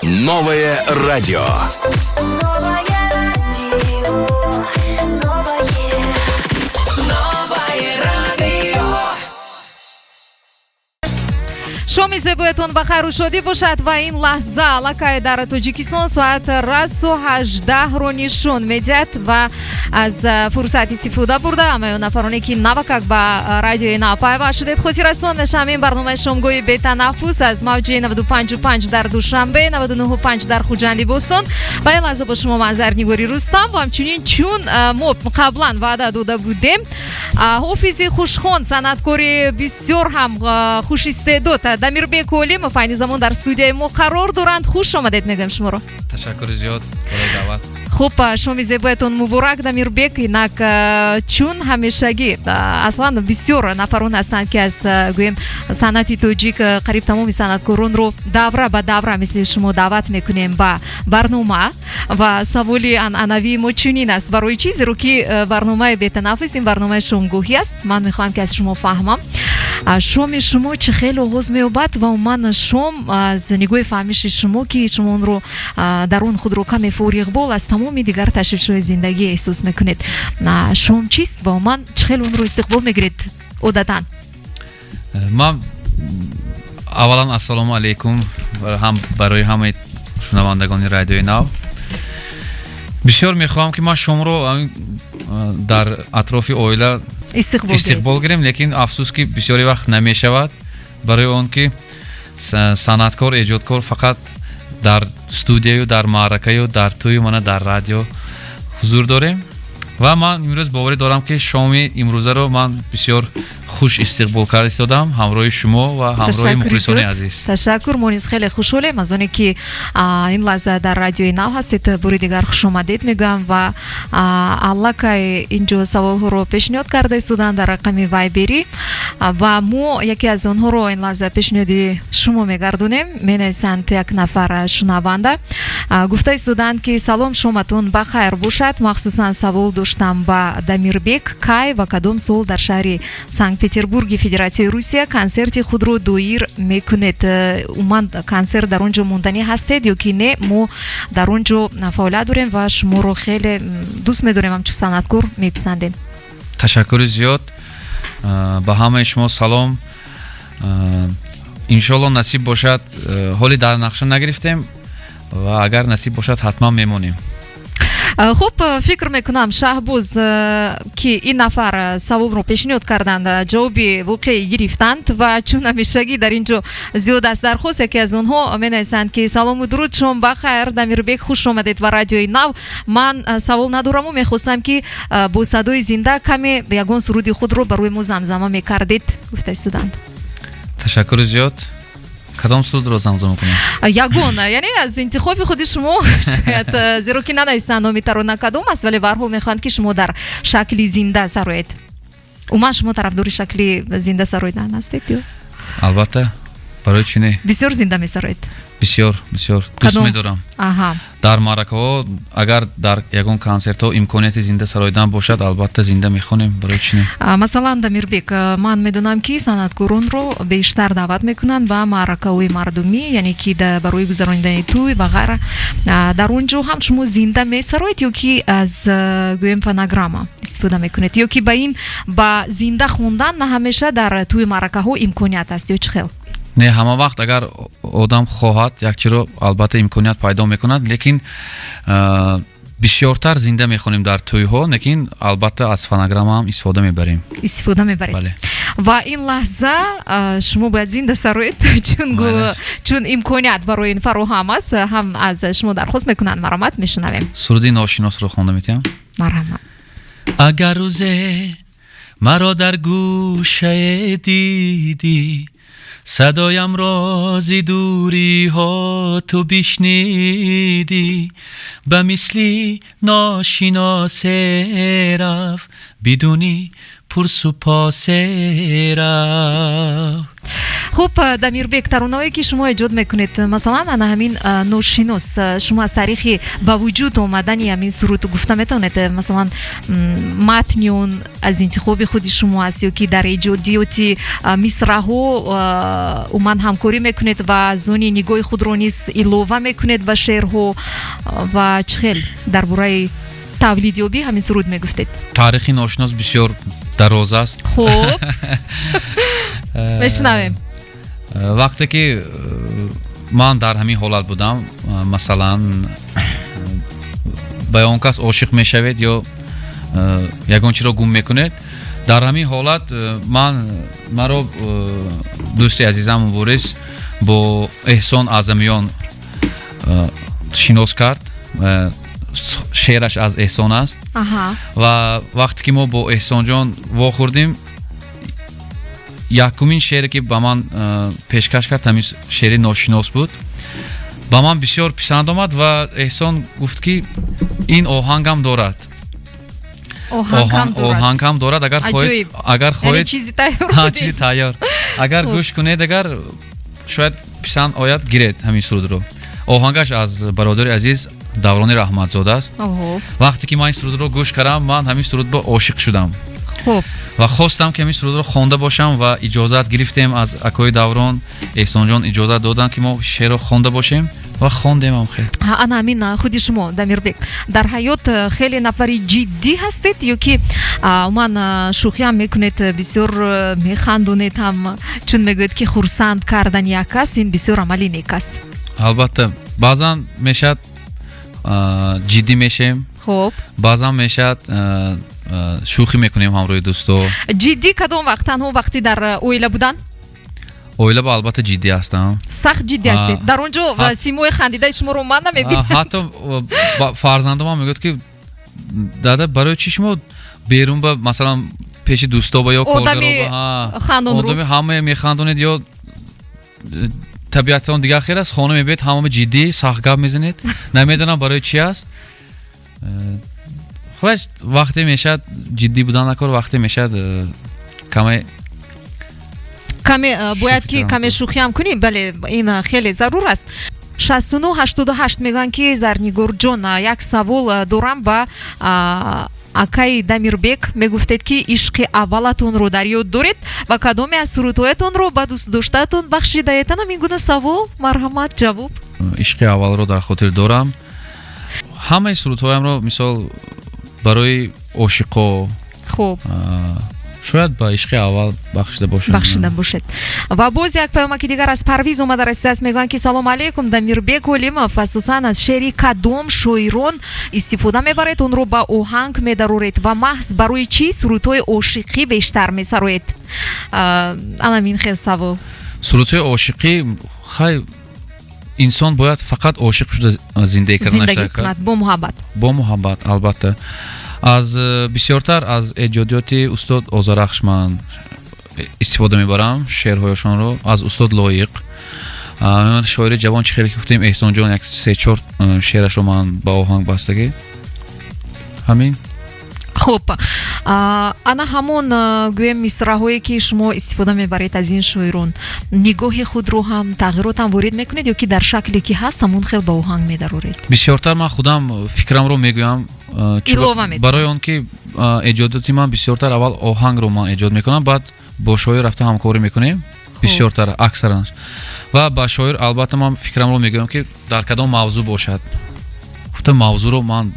Новое радио. Новое радио, новое, новое радио. Шоми зебоятон ба хайру шодӣ бошад. Ва ин лаҳза аллакай дар Тоҷикистон соат расу 18-ро нишон медиҳад ва аз фурсат истифода бурда, ҳамаи он нафароне, ки навакак ба радиои Нав пайваст шудед, хотиррасон мешавам: ин барномаи шомгоҳи бетанаффус аз мавҷи 95,5 дар Душанбе, 99,5 дар Хуҷанди Бостон. Ва ин лаҳза бо шумо ман, Зарнигори Рустам. Ва ҳамчунин, чун мо қаблан ваъда дода будем, ҳофизи хушхон, санъаткори бисёр ҳам хушистеъдод Дамирбек Олимов айни замон дар студияи мо қарор доранд. Хуш омадед мегӯям шуморо. Ташаккури зиёд барои даъват. Хуб, шоми зебоятон муборак, Дамирбек. Инак, чун ҳамешагӣ, аслан бисёр нафарон ҳастанд, ки аз, гӯем, санъати тоҷик қариб тамоми санъаткоронро давра ба давра мисли шумо даъват мекунем ба барнома. Ва саволи анъанавии мо чунин аст. Барои чӣ? Зеро ки барномаи бетанаффус ин барномаи шомгоҳӣ аст. Ман мехоҳам, ки аз шумо фаҳмам, шоми шумо чӣ хел оғоз меёбад ва умуман шом аз нигоҳи фаҳмиши шумо, ки шумо онро дар он худро каме фориғбол аз тамоми дигар ташвишҳои зиндагӣ эҳсос мекунед, шом чист ва умуман чӣ хел онро истиқбол мегиред одатан? Ман аввалан ассалому алайкум ҳам барои ҳамаи шунавандагони Радиои Нав. Бисёр мехоҳам, ки ман шомро дар атрофи оила истиқбол гирем, лекин афсӯс, ки бисёри вақт намешавад, барои он ки санъаткор, эҷодкор фақат дар студияю дар маъракаю дар тӯю мана дар радио ҳузур дорем. Ва ман имрӯз боварӣ дорам, ки шоми имрӯзаро ман бисёр хуш истиқбол карда истодам ҳамроҳи шумо ва ҳамроҳи мухлисони азиз. Ташаккур. Мо низ хеле хушҳолем аз оне, ки ин лаҳза дар Радиои Нав ҳастед. Бори дигар хушомадед мегӯям. Ва аллакай инҷо саволҳоро пешниҳод карда истоданд дар рақами Вайберӣ ва мо яке аз онҳоро ин лаҳза пешниҳоди шумо мегардонем. Менависанд як нафар шунаванда, гуфта истоданд, ки салом, шоматон ба хайр бошад. Махсусан савол доштам ба Дамирбек: кай ва кадом сол дар шаҳри Санкт Петербурги Федератсияи Русия консерти худро доир мекунед? Умуман, консерт дар он ҷо монданӣ ҳастед ё ки не? Мо дар он ҷо фаъолият дорем ва шуморо хеле дӯст медорем, ҳамчун санъаткор меписандем. Ташаккури зиёд, ба ҳамаи шумо салом. Иншоалло, насиб бошад, ҳоле дар нақша нагирифтем ва агар насиб бошад, ҳатман мемонем. Хуб, фикр мекунам, Шаҳбоз, ки ин нафар саволро пешниҳод карданд, ҷавоби воқеӣ гирифтанд. Ва чун ҳамешагӣ дар ин ҷо зиёд аст дархост, яке аз онҳо менависанд, ки салому дуруд, шом ба хайр, Дамирбек, хуш омадед ба Радиои Нав. Ман савол надораму мехостам, ки бо садои зинда каме ягон суруди худро барои мо замзама мекардед, гуфта истоданд. Ташаккури зиёд. Кадом сурудро замзама кунем? Ягон, яъне аз интихоби худи шумо шояд, зеро ки нанависанд номи тарона кадом аст, вале барҳол мехоҳанд, ки шумо дар шакли зинда сароед. Умуман, шумо тарафдори шакли зинда сароидан ҳастед ё? Албатта, барои чӣ не? Бисёр зинда месароед? Бисёр, бисёр дӯст медорам. Дар маъракаҳо, агар дар ягон консертҳо имконияти зинда сароидан бошад, албатта, зинда мехонем, барои чӣ не? Масалан, Дамирбек, ман медонам, ки санъаткоронро бештар даъват мекунанд ба маъракаҳои мардумӣ, яъне ки барои гузаронидани тӯй ва ғайра. Дар он ҷо ҳам шумо зинда месароед ё ки аз, гӯем, фонограмма истифода мекунед, ё ки ба ин ба зинда хондан на ҳамеша дар тӯи маъракаҳо имконият аст ё чӣ хел? Не, ҳама вақт агар одам хоҳад як чиро, албатта, имконият пайдо мекунад, лекин бисёртар зинда мехонем дар тӯйҳо, лекин албатта аз фонограмма ҳам истифода мебарем. Истифода мебаред. Бале. Ва ин лаҳза шумо бояд зинда сароед, чун имконият барои ин фароҳам аст. Ҳам аз шумо дархост мекунанд, марҳамат, мешунавем. Суруди ношиносро хонда метиҳам. Марҳамат. Агар рӯзе маро дар гӯшае дидӣ, садоямро зи дуриҳо ту бишнидӣ, ба мисли ношиносе рафт бидуни Пурсупосе рафт. Хуб, Дамирбек, таронаҳое ки шумо эҷод мекунед, масалан, ана ҳамин «Ношинос», шумо аз таърихи ба вуҷуд омадани ҳамин суруд гуфта метавонед? Масалан, матни он аз интихоби худи шумо аст ё ки дар эҷодиёти мисраҳо умуман ҳамкорӣ мекунед ва аз они нигоҳи худро низ илова мекунед ба шеърҳо, ва чӣ хел дар бораи тавлидёбӣ ҳамин суруд мегуфтед? Таърихи «Ношинос» бисёр дароз аст. Хуб, мешунавем. Вақте ки ман дар ҳамин ҳолат будам, масалан, ба он кас ошиқ мешавед ё ягон чиро гум мекунед, дар ҳамин ҳолат ман маро дӯсти азизам Муборис бо Эҳсон Аъзамиён шинос кард. Шеъраш аз Эҳсон аст. Ва вақте ки мо бо Эҳсонҷон вохӯрдем, якумин шеъре ки ба ман пешкаш кард, ҳамин шеъри «Ношинос» буд. Ба ман бисёр писанд омад ва Эҳсон гуфт, ки ин оҳангам дорад. Оҳангам дорад, агар хоҳед, агар хоҳед, чизи тайёр. Чизи тайёр, агар гӯш кунед, агар шояд писанд ояд, гиред ҳамин сурудро. Оҳангаш аз бародари азиз Даврони Раҳматзода аст. Вақте ки ман ин сурудро гӯш кардам, ман ҳамин суруд бо ошиқ шудам ва хостам, ки ҳамин сурудро хонда бошам ва иҷозат гирифтем аз акои Даврон. Эҳсонҷон иҷозат доданд, ки мо шеърро хонда бошем ва хондемам хел. Ана ҳамин, худи шумо, Дамирбек, дар ҳаёт хеле нафари ҷиддӣ ҳастед ё ки умуман шӯхиам мекунед, бисёр механдонед ҳам, чун мегӯед, ки хурсанд кардани як кас ин бисёр амали нек аст? Албатта, баъзан мешавад, ҷиддӣ мешем, баъзан мешавад, шӯхӣ мекунем ҳамроҳи дӯсто. Ҷиддӣ кадом вақт? Танҳо вақти дар оила будан? Оила ба албатта ҷиддӣ ҳастам. Сахт ҷиддӣ ҳастед дар он ҷо, симои хандидаи шуморо ман намебинам. Ҳатто фарзандомам мегӯяд, ки дада, барои чӣ шумо берун ба, масалан, пеши дӯсто ба ё коргаро одами ҳамае механдонед ё табиатон дигар хел аст, хона мебиед, ҳамаи ҷиддӣ, сахт гап мезанед. Намедонам, барои чӣ аст. Худаш вақте мешавад, ҷиддӣ будан накор, вақте мешавад, каме Каме бояд ки каме шӯхиам кунем. Бале, ин хеле зарур аст. 6988 мегӯянд, ки Зарнигорҷон, як савол дорам ба акаи Дамирбек. Мегуфтед, ки ишқи аввалатонро дар ёд доред ва кадоме аз сурудҳоятонро ба дӯстдоштаатон бахшидаед? Ана ин гуна савол, марҳамат, ҷавоб. Ишқи аввалро дар хотир дорам. Ҳамаи сурудҳоямро, мисол, барои ошиқо, шояд ба ишқи аввал бахшида бошам. Бахшида бошед. Ва боз як паёмаки дигар аз Парвиз омада расидааст. Мегӯянд, ки салом алейкум, Дамирбек Олимов, асосан аз шеъри кадом шоирон истифода мебаред, онро ба оҳанг медароред ва маҳз барои чӣ сурудҳои ошиқӣ бештар месароед? Ана ин хел савол. Сурудҳои ошиқӣ, хай, инсон бояд фақат ошиқ шуда зиндагӣ карданаш, кунад бо муҳаббат. Бо муҳаббат, албатта. Аз бисёртар аз эҷодиёти устод Озарахш ман истифода мебарам, шеърҳояшонро, аз устод Лоиқ, шоири ҷавон, чӣ хеле ки гуфтем, Эҳсонҷон, як се-чор шеърашро ман ба оҳанг бастагӣ, ҳамин. Хуб, ана ҳамон, гӯем, мисраҳое ки шумо истифода мебаред аз ин шоирон, нигоҳи худро ҳам, тағйирот ҳам ворид мекунед ё ки дар шакле ки ҳаст, ҳамон хел ба оҳанг медароред? Бисёртар ман худам фикрамро мегӯям. Барои он ки эҷодоти ман бисёртар аввал оҳангро ман эҷод мекунам, баъд бо шоир рафта ҳамкорӣ мекунем бисёртар, аксаран. Ва ба шоир, албатта, ман фикрамро мегӯям, ки дар кадом мавзӯъ бошад, гуфта мавзӯъро ман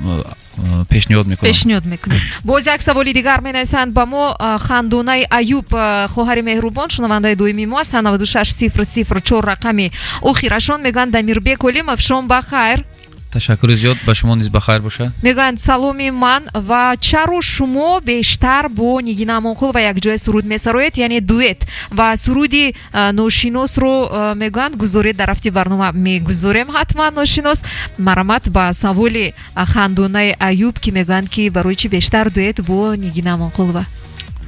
пешниҳод мекунам. Пешниҳод мекунед. Боз як саволи дигар менависанд ба мо. Хандонаи Аюб, хоҳари меҳрубон, шунавандаи доимии мо аст, 96004 рақами охирашон. Мегӯянд: Дамирбек Олимов, шом ба хайр. Ташаккури зиёд, ба шумо низ ба хайр бошад. Мегӯянд: саломи ман, ва чаро шумо бештар бо Нигина Амонқулова якҷоя суруд месароед, яъне дуэт, ва суруди «Ношиносро», мегӯянд, гузоред. Дар рафти барнома мегузорем ҳатман «Ношинос». Марҳамат ба саволи Хандонаи Аюб, ки мегӯянд, ки барои чӣ бештар дуэт бо Нигина Амонқулова?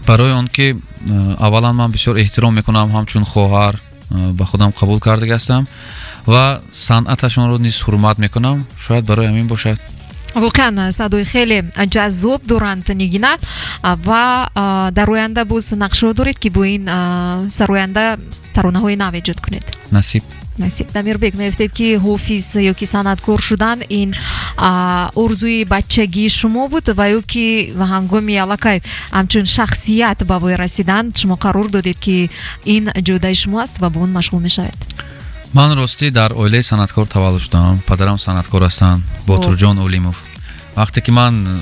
Барои он ки аввалан ман бисёр эҳтиром мекунам, ҳамчун хоҳар ба худам қабул кардаги ҳастам ва санъаташонро низ ҳурмат мекунам. Шояд барои ҳамин бошад. Воқеан, садои хеле ҷаззоб доранд Нигина. Ва дар оянда боз нақшаҳо доред, ки бо ин сароянда таронаҳои нав эҷод кунед? Насиб. Насиб. Дамирбек, мегуфтед, ки ҳофиз ё ки санъаткор шудан ин орзуи бачагии шумо буд ва ё ки ҳангоми аллакай ҳамчун шахсият ба воя расидан шумо қарор додед, ки ин ҷодаи шумо аст ва бо он машғул мешавед? Ман ростӣ дар оилаи санъаткор таваллуд шудам. Падарам санъаткор ҳастанд, Ботурҷон Олимов. Вақте ки ман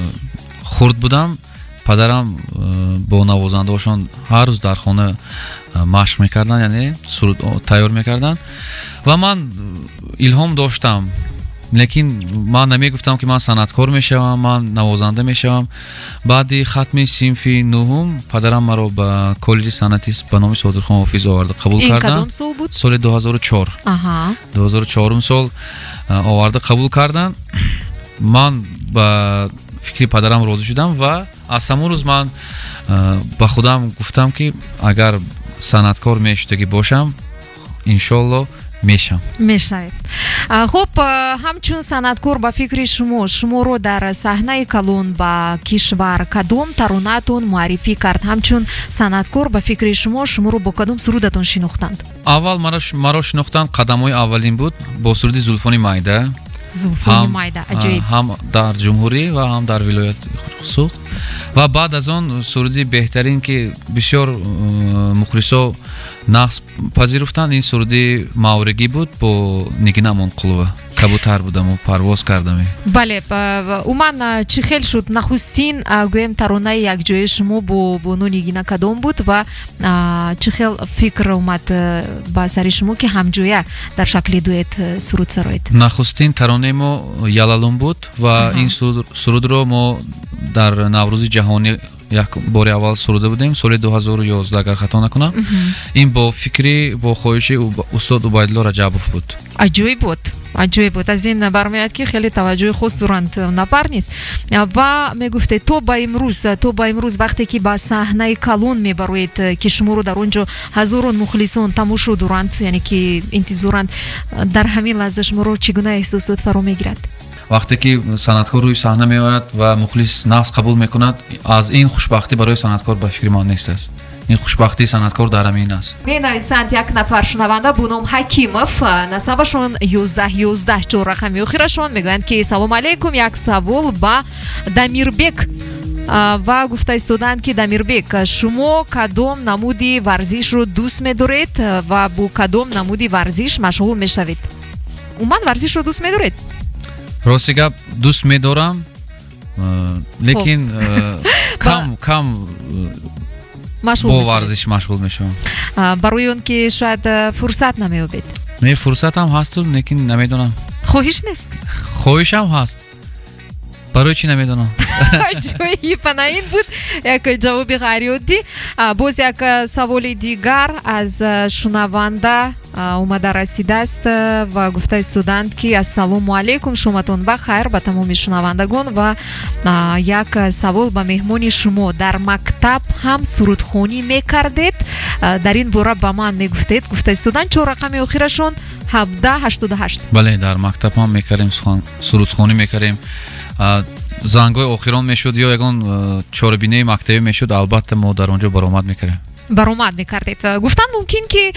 хурд будам, падарам бо навозандаҳошон ҳар рӯз дар хона машқ мекарданд, яъне суруд тайёр мекарданд, ва ман илҳом доштам, лекин ман намегуфтам, ки ман санъаткор мешавам, ман навозанда мешавам. Баъди хатми синфи нуҳум падарам маро ба коллеҷи санъати ба номи Содирхон Ҳофиз оварда қабул Ин карданд. кадом сол буд? Соли 2004. 2004 сол оварда қабул карданд. Ман ба фикри падарам розӣ шудам ва аз ҳамон рӯз ман ба худам гуфтам, ки агар санъаткор мешудагӣ бошам, иншоалло мешам. Мешавед. Хуб, ҳамчун санъаткор, ба фикри шумо, шуморо дар саҳнаи калон ба кишвар кадом таронаатон муаррифӣ кард? Ҳамчун санъаткор, ба фикри шумо, шуморо бо кадом сурудатон шинохтанд? Аввал маро шинохтанд, қадамҳои аввалин буд бо суруди «Зулфони майда». «Зулфони майда», аҷоиб. Ҳам дар ҷумҳурӣ ва ҳам дар вилояти Суғд. Ва баъд аз он суруди беҳтарин, ки бисёр мухлисо нағз пазируфтанд, ин суруди «Мавригӣ» буд бо Нигина Амонқулова, «Кабутар будаму парвоз кардаме». Бале, умуман, чӣ хел шуд нахустин, гӯем, таронаи якҷояи шумо бо бону Нигина кадом буд ва чӣ хел фикр омад ба сари шумо, ки ҳамҷоя дар шакли дуэт суруд сароед? Нахустин таронаи мо «Ялалум» буд ва ин сурудро мо дар Наврӯзи ҷаҳонӣ як бори аввал суруда будем соли 2011, агар хато накунам. Ин бо фикри, бо хоҳиши устод Убайдулло Раҷабов буд. Аҷоиб буд, аҷоиб буд. Аз ин бармеояд, ки хеле таваҷҷӯҳи хос доранд нафар низ. Ва мегуфтед, то ба имрӯз вақте ки ба саҳнаи калон мебароед, ки шуморо дар он ҷо ҳазорон мухлисон тамошо доранд, яъне ки интизоранд, дар ҳамин лаҳза шуморо чӣ гуна эҳсосот фаро мегирад? Вақте ки санъаткор рӯи саҳна меояд ва мухлис нағз қабул мекунад, аз ин хушбахтӣ барои санъаткор, ба фикри ман, нест аст. Ин хушбахтии санъаткор дар ҳамин аст. Менависанд як нафар шунаванда бо ном Ҳакимов, насабашон 11 11, чор рақами охирашон. Мегӯянд, ки салому алейкум, як савол ба Дамирбек. Ва гуфта истоданд, ки Дамирбек, шумо кадом намуди варзишро дӯст медоред ва бо кадом намуди варзиш машғул мешавед? Умуман, варзишро дӯст медоред? Рости гап, дӯст медорам, лекин кам кам машғул бо мешавед. варзиш машғул мешавам. Барои он ки шояд фурсат намеёбед? Не, фурсатам ҳасту, лекин намедонам. Хоҳиш нест? Хоҳишам ҳаст, барои чӣ намедонам. Ҷои пана ин буд як ҷавоби ғайриоддӣ. Боз як саволи дигар аз шунаванда омада расидааст ва гуфта истоданд, ки ассалому алайкум, шоматон ба хайр ба тамоми шунавандагон ва як савол ба меҳмони шумо: дар мактаб ҳам сурудхонӣ мекардед? Дар ин бора ба ман мегуфтед, гуфта истоданд, чор рақами охирашон 1788. Бале, дар мактаб ҳам мекардем, сурудхонӣ мекардем. Зангҳои охирон мешуд ё ягон чорабинаи мактабӣ мешуд, албатта мо дар он ҷо баромад мекардем. Баромад мекардед. Гуфтан мумкин, ки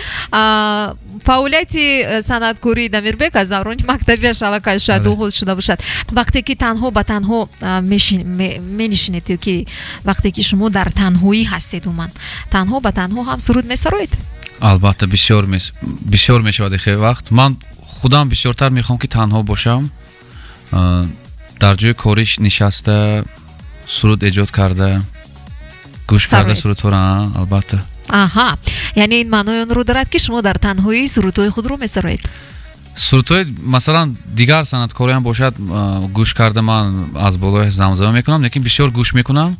фаъолияти санъаткории Дамирбек аз даврони мактабиаш аллакай шояд оғоз шуда бошад. Вақте ки танҳо ба танҳо менишинед ё ки вақте ки шумо дар танҳоӣ ҳастед, умуман танҳо ба танҳо ҳам суруд месароед? Албатта, бисёр мешавад хеле вақт. Ман худам бисёртар мехоҳам, ки танҳо бошам, дар ҷои кориш нишаста, суруд эҷод карда, гӯш карда Сароед. сурудҳоро, албатта. Аҳа, яъне ин маънои онро дорад, ки шумо дар танҳоӣ сурудҳои худро месароед? Сурудҳои, масалан, дигар санъаткориам бошад, гӯш карда, ман аз болои замзама мекунам, лекин бисёр гӯш мекунам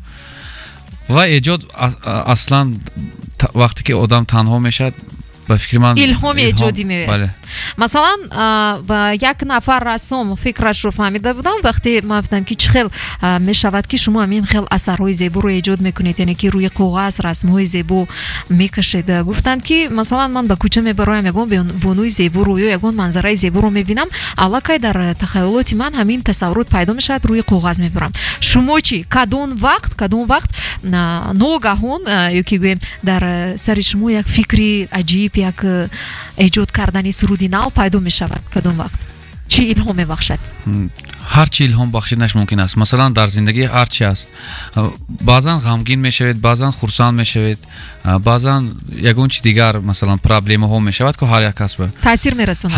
ва эҷод аслан вақте ки одам танҳо мешавад, Ба фикри ман, илҳоми эҷодӣ меояд. Бале. Масалан, як нафар рассом фикрашро фаҳмида будам, вақте ман гуфтам, ки чӣ хел мешавад, ки шумо ҳамин хел асарҳои зеборо эҷод мекунед, яъне ки рӯи коғаз расмҳои зебо мекашед, гуфтанд, ки масалан ман ба кӯча мебароям, ягон бонуи зеборо ё ягон манзараи зеборо мебинам, аллакай дар тахайюлоти ман ҳамин тасаввурот пайдо мешавад, рӯи коғаз мебарам. Шумо чӣ, кадом вақт ногаҳон ё ки гӯем дар сари шумо як фикри аҷиб, як эҷод кардани суруди нав пайдо мешавад? Кадом вақт чӣ илҳом мебахшад? Ҳар чи илҳом бахшиданаш мумкин аст. Масалан, дар зиндагӣ ҳар чи аст, баъзан ғамгин мешавед, баъзан хурсанд мешавед, баъзан ягон чи дигар, масалан, проблемаҳо мешавад, ки ҳар як кас ба таъсир мерасонад.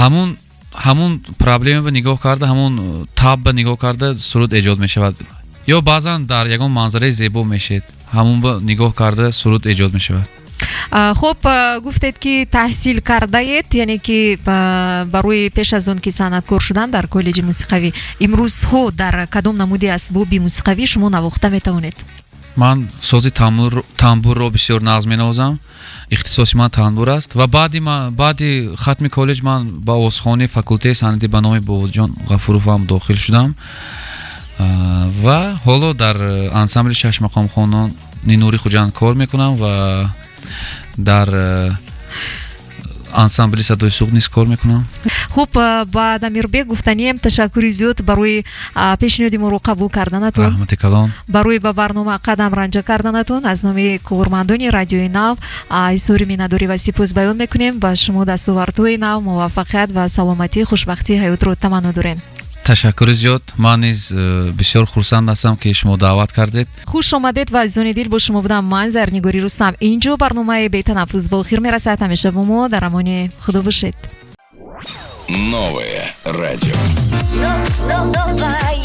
Ҳамун проблема ба нигоҳ карда, ҳамун таб ба нигоҳ карда суруд эҷод мешавад. Ё баъзан дар ягон манзараи зебо мешед, ҳамун ба нигоҳ карда суруд эҷод мешавад. Хуб, гуфтед, ки таҳсил кардаед, яъне ки барои пеш аз он ки санъаткор шудан дар коллеҷи мусиқавӣ. Имрӯзҳо дар кадом намуди асбоби мусиқавӣ шумо навохта метавонед? Ман сози тамбурро бисёр нағз менавозам, ихтисоси ман тамбур аст. Ва баъди хатми коллеҷ ман ба овозхонии факултети санъатӣ ба номи Бобоҷон Ғафуров ҳам дохил шудам ва ҳоло дар ансамбли шашмақомхонони Нури Хуҷанд кор мекунам ва дар ансамбли Садои Суғд низ кор мекунам. Хуб, ба Дамирбек гуфтанием: ташаккури зиёд барои пешниҳоди моро қабул карданатон. Раҳмати калон. Барои ба барнома қадам ранҷа карданатон. Аз номи кормандони Радиои Нав изҳори миннатдорӣ ва сипос баён мекунем. Ба шумо дастовардҳои нав, муваффақият ва саломатӣ, хушбахтии ҳаётро таманно дорем. Ташаккури зиёд. Ман низ бисёр хурсанд ҳастам, ки шумо даъват кардед. Хуш омадед. Ва азизони дил, бо шумо будам ман, Зарнигори Рустам. Инҷо барномаи Бетанаффус ба охир мерасад. Ҳамеша бо мо дар амони Худо бошед. Новое радио. Новое